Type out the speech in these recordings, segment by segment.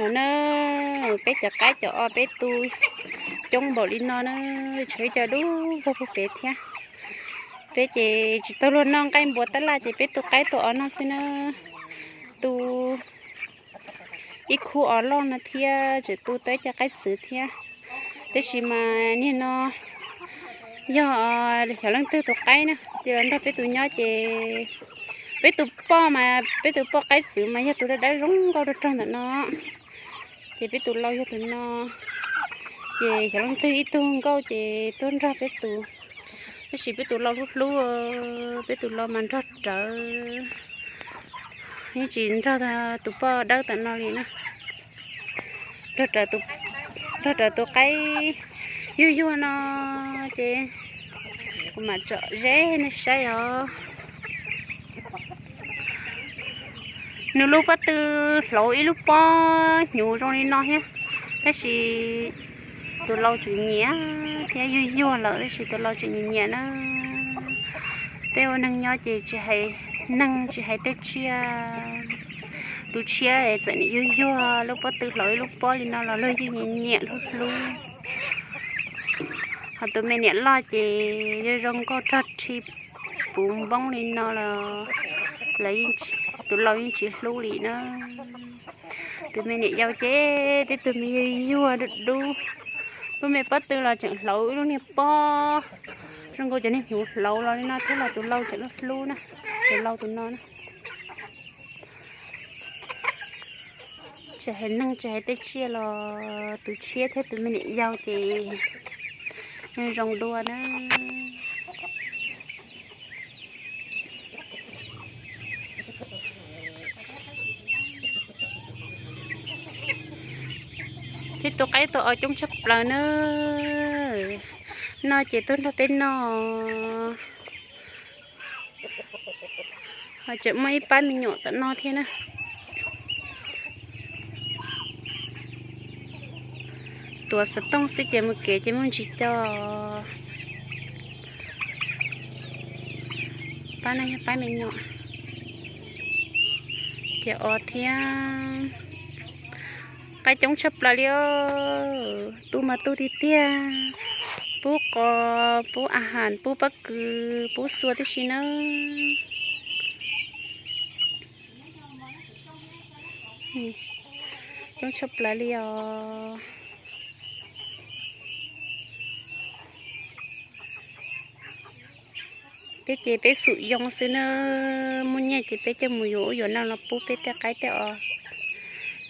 No na, peb cov qaib cov os peb tu coob npaum li no na, tshuav ib co dub vog puag pem thiab. Peb ces tsis tau luag noj nqaij npua tab laj ces peb tu qaib tu os noj xwb na. Tu ib khub os loj no thiab tseem tu tau ib co qaib txwv thiab. Tab sis mas niag no yog xyov leej twg tus qaib na, ces los nrog peb tus nyob ces peb tus poj mas, peb tus poj qaib txwv mas yog tus dawb dawb zoo nkauj rog rog ntawm no. Ces peb tus lau yog tus no, ces xyov leej twg ib tug nkauj ces tuaj nrog peb tus. Tab sis peb tus lau hlub hlub, peb tus lau mas nrog rawv, yeej tsis nrog tus poj dawb tam no li na. Nrog rawv tus, nrog rawv tus qaib yuag yuag no ces kuv mam tsom zeb nej saib os. Nws lub pob tw hlauv ib lub pob hnyuv zoo li no thiab, tab sis tus lau tseem nyiam thiab, yuag yuag lawm tab sis tus lau tseem nyiam nyiam na. Peb ua neeg nyob ces tsis hais neeg tsis hais tej tsiaj, tus tshiab txawm nim yuag yuag lub pob tw hlauv ib lub pob li no los luag yeej nyiam nyiam hlub hlub. Ho tus me niam loj ces zoo zoo nkauj rog rhi puv npoob li no los, los tus lau yeej tsis hlub li na. Tus me niam yau ces tej tug me yuag yuag dub dub, lub me pob tw los tseem hlauv ib lub niag pob zoo nkaus cov niag hnyuv hlauv los li no thiab los tus lau tseem hlub hlub na, tus lau tus no na. Tsis hais neeg tsis hais tej tsiaj los tus tshiab thiab tus me niam yau ces zoo dua na. Peb tus qaib tus os coob tshaj plaws na. Noj ces tuaj nrog peb noj. Ho tseem muaj ib pab me nyuam tom no thiab na. Tuav xov tooj xwb ces mus kev ces muaj ntsis co. Pab no yog pab me nyuam. Ces os thiab qaib coob tshaj plaws li os. Tu mas tu tiag tiag, pub qos, pub a has, pub pob kws, pub xua tib si na. Coob tshaj plaws li os. Peb ces peb xum yoo xwb na, muaj nyiaj ces peb coj mus yuav ub yuav no los pub peb tej qaib tej os.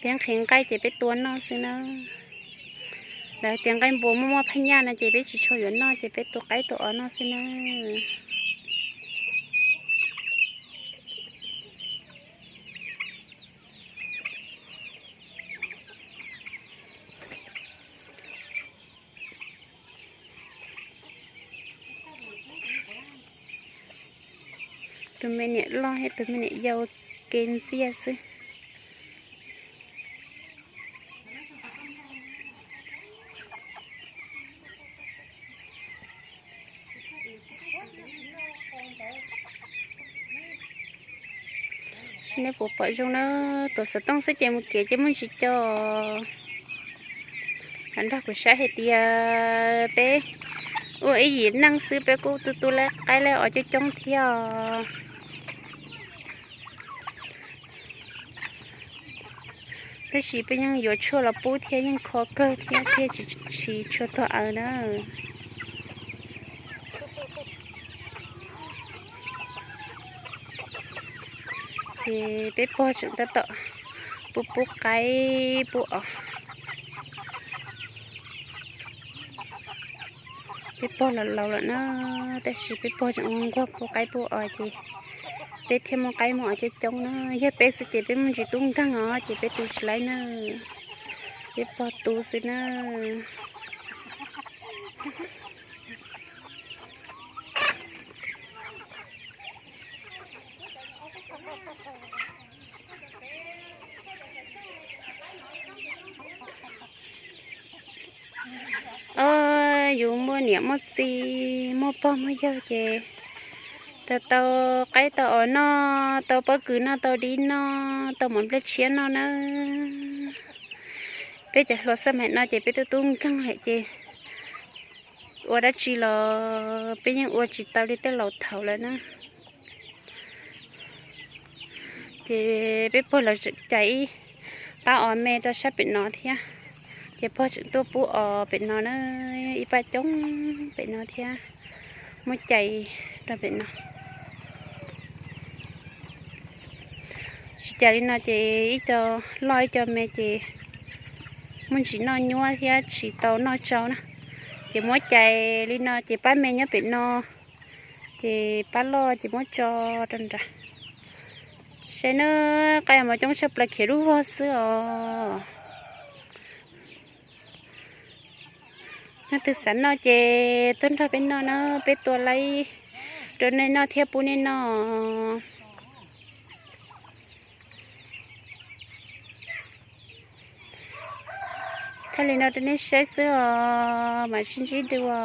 Peb nqhis nqaij ces peb tua noj xwb na. Lawv tias nqaij npua muaj muaj phaj nyaj no ces peb tsis tshua yuav noj ces peb tua qaib tua os noj xwb na. Tus me niam loj thiab tus me niam yau kev ntxiag xwb. Seb nej puas pom zoo na, tuav xov tooj xwb ces mus kev ces muaj ntsis co. Nrog kuv saib hais tias peb ua ib yim neej xwb peb kuj tu tu qaib laib os coob coob thiab os. Tab sis peb yeej yuav tshuaj los pub thiab yeej kho kawg thiab thiaj tsis tshua tuag aws na. Ces peb pog tseem tab tom pub pub qaib pub os. Peb pog los laus lawm na, tab sis peb pog tseem nquag pub qaib pub os ces peb thiaj muaj qaib muaj os coob coob na. Yog peb xwb ces peb muaj ntsis tub nkeeg os ces peb tu tsis laib na. Peb pog tu xwb na. Os, yus muaj niam muaj txiv muaj pog muaj yawg ces tau tau qaib tau os noj, tau pob kws noj, tau dib noj, tau mov nplej tshiab noj nawb. Peb cov hluas xab maim no ces peb twb tub nkeeg lawm ces ua dab tsi los peb yeej ua tsis tau li tej laus thaud lawm na. Ces peb pog lawv tseem cais ib pab os me rau sab pem no thiab, ces pog tseem tuaj pub os pem no na, ib pab coob pem no thiab, muab cais rau pem no. Tsis cais li no ces ib co loj ib co me ces muaj ntsis noj nyuaj thiab tsis tau noj tsau na. Ces muab cais li no ces pab me nyob pem no, ces pab loj ces muab tso rau nrad. Saib na, qab yog mov coob tshaj plaws khiav lub vog xwb os. Leej twg xav noj ces tuaj nrog peb noj na, peb tua laib rau nej noj thiab pub nej noj. Thaij li no rau nej saib xwb os, mam sib ntsib dua.